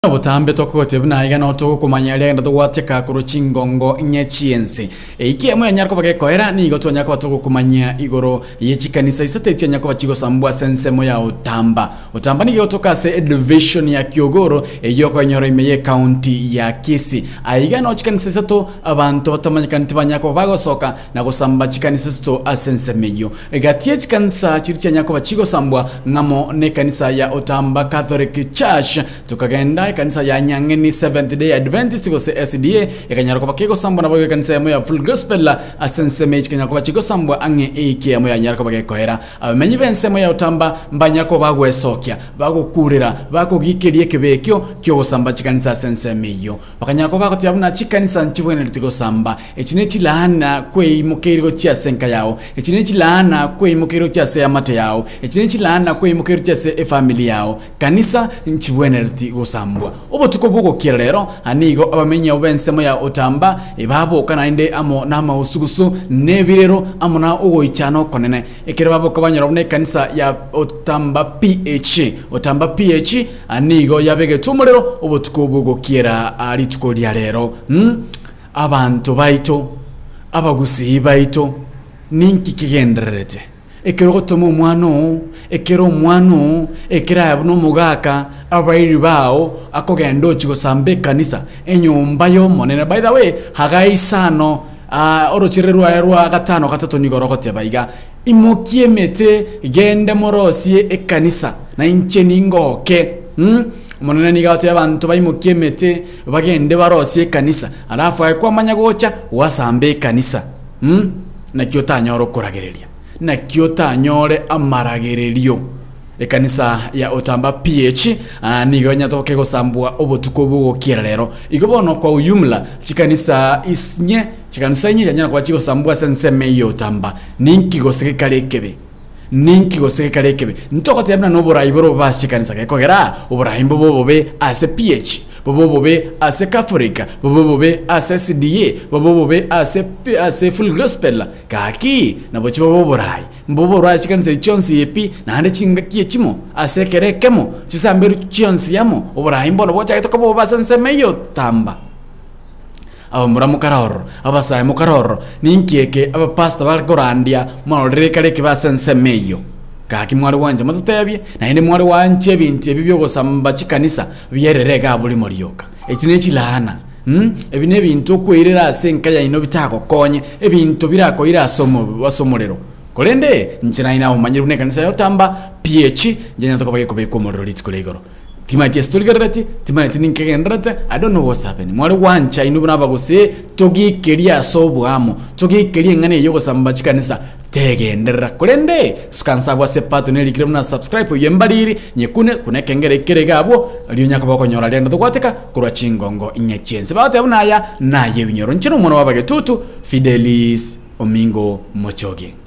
Botambe tokogotia buna aiga noo togokomanya aria agenda togwateka korwa chingongo ng'e chi'ense. Eiki emo yanyara koba gekoera, nigo twanyara koba togokomanyia igoro ye chikanisa isato echianyara koba chigosambwa ase ensemo ya Otamba. Otamba nigo egotoka ase edivision ya Kiogoro eyio okoenyora ime ye county ya Kisii. Aiga noo chikanisa isato abanto batamanyekani tibanyara koba bagosoka na gosamba chikanisa isato ase ensemo eyio. Gati ye chikanisa chiria chianyara koba chigosambwa ng'amo nekanisa ya Otamba Catholic Church, tokagenda ekanisa ya Nyang'eni Seventh Day Adventist gose SDA ekanyara koba kegosambwa naboigo ekanisa yamo ya Full Gospel ase ensemo echi kanyara koba chigosambwa ang'e eiki eyemo yanyara koba gekoera. Abamenyi b'ensemo ya Otamba mbanyara koba bagwesokia, bagokurera, bakogikeria ekebe ekio kiogosamba chikanisa ase ensemo eyio. Bakanyara koba bagoteba buna chikanisa nchibwenereti gosamba. Echi ne chilaana kweimokeire gochia ase enka yao. Echi ne chilaana kweimokeire gochia ase eamate yao. Echi ne chilaana kweimokeire gochia ase efamiri yao. Kanisa nchibwenereti gosambwa. Obotuko bw'ogokiera rero, nigo abamenyi abwo b'ensemo ya Otamba baboka naende amo namagusugusu, na ebirero, amo na ogoichana okonene. Ekero baboka banyora buna ekanisa ya Otamba PH, Otamba PH, nigo yabegetwe omorero obotuko bw'ogokiera rituko ria rero. Abanto baito, abagusii baito, ninki kegendererete? Ekero ogotoma omwana oo, ekero omwana oo, ekero aye buna omogaka, abairi bao, akogenda ochia gosamba ekanisa, enyomba y'Omonene. By the way, Hagai isano orochere rwaye rwa gatano gatato nigo rogoteba iga, Imokia emete, gende morosie ekanisa, na inche ningoke. Omonene nigo agotebia abanto baimokie emete, bagende barosie ekanisa, alafu aye kwamanya gocha gwasambe ekanisa mm? Naki otanyore okoragereria? Naki otanyore amaragererio? Ekanisa ya Otamba PH ah, nigo enyatoke gosambwa obotuko bw'ogokiera rero. Igo bono kwa ujumla chikanisa inye chikanisa inye chianyara koba chigosambwa ase ensemo eye ya Otamba. Ninki gose gekare ekebe? Ninki gose gekare ekebe? Ntogoteba buna noborai bore obobe ase chikanisa gekogera oborai mbobe obobe ase PH, bobe obobe ase Catholic, bobe obobe ase SDA, bobe obobe ase ase Full Gospel. Gaki nabo chibobe oborai mbobe oroe ase chikanisa echi chionsi pi naende chingaki echimo ase ekero ekemo chisamberwe chionsi amo oborai mbono bochagete koba obobe ase ensemo eyio tamba. Abamura mokare ororo, abasae mokare ororo, ninki eke abapastor bare korandia mwarorire ekare ekebe ase ensemo eyio? Gaki mware gwancha mototebie, naende mware gwancha ebinto ebi biogosamba chikanisa bierere iga abwo rimo rioka. Echi ne chilaana mh, ebi ne ebinto okweirera ase enka yaino bitagokonye, ebinto birakoire ase omo ase omorero. Korende inche naye namomanyire buna ekanisa ya Otamba PH, inche nyarete koba gekobekwa omorero rituko ria igoro. Timanyeti ase torigerereti, timanyeti ninki kegendererete, I don't know what's happening. Mware gwancha inwe buna abagusii, togikerie ase oboamo, togikerie eng'ana eye y'ogosamba chikanisa, tegenderera. Korende, suka nse abwo ase epato nerikire buna subscribe oyio embariri, nyekune, kuna ekengere kere iga abwo, erio onya koba okonyora rende togwateka korwa chingongo inye chi'ense. Bagoteba buna aya naye ebinyoro. Inche nomwana bw'abagetutu, Fidelis Omingo Mochoge.